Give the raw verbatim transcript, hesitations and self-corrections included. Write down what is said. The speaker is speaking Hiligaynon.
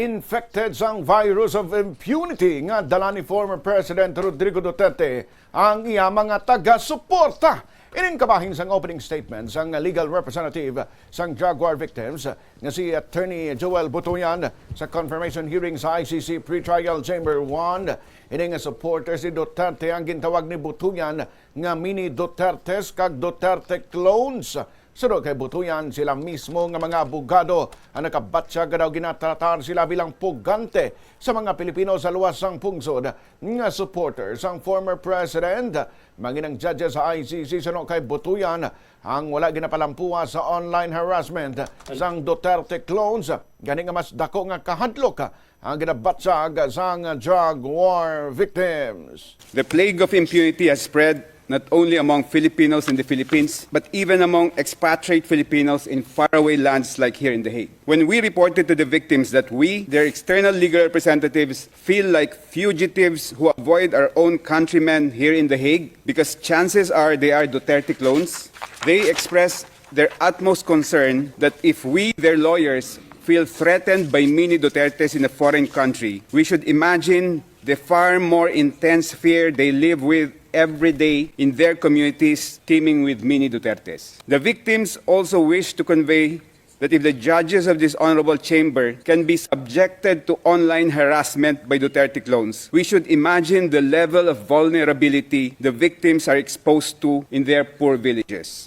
infected sang virus of impunity nga dala ni former President Rodrigo Duterte ang iya mga taga-suporta. Ining kabahin sang opening statement sang legal representative sang drug war victims nga si Attorney Joel Butuyan sa confirmation hearing sa I C C Pretrial Chamber one. Ini nga supporters ni Duterte ang gintawag ni Butuyan nga mini Dutertes kag Duterte clones. Suno kay Butuyan, sila mismo nga mga abogado ang nakabatyag nga daw ginatratar sila bilang pugante sa mga Pilipino sa luwas sang pungsod nga supporter sang former president. Manginang judges sa I C C suno kay Butuyan ang wala ginapalampuas sa online harassment sang Duterte clones, gani nga mas dako nga kahadlok ang ginabatyag sang drug war victims. The plague of impunity has spread not only among Filipinos in the Philippines, but even among expatriate Filipinos in faraway lands like here in The Hague. When we reported to the victims that we, their external legal representatives, feel like fugitives who avoid our own countrymen here in The Hague because chances are they are Duterte clones, they expressed their utmost concern that if we, their lawyers, feel threatened by mini Dutertes in a foreign country, we should imagine the far more intense fear they live with every day in their communities teeming with mini Dutertes. The victims also wish to convey that if the judges of this honorable chamber can be subjected to online harassment by Duterte clones, we should imagine the level of vulnerability the victims are exposed to in their poor villages.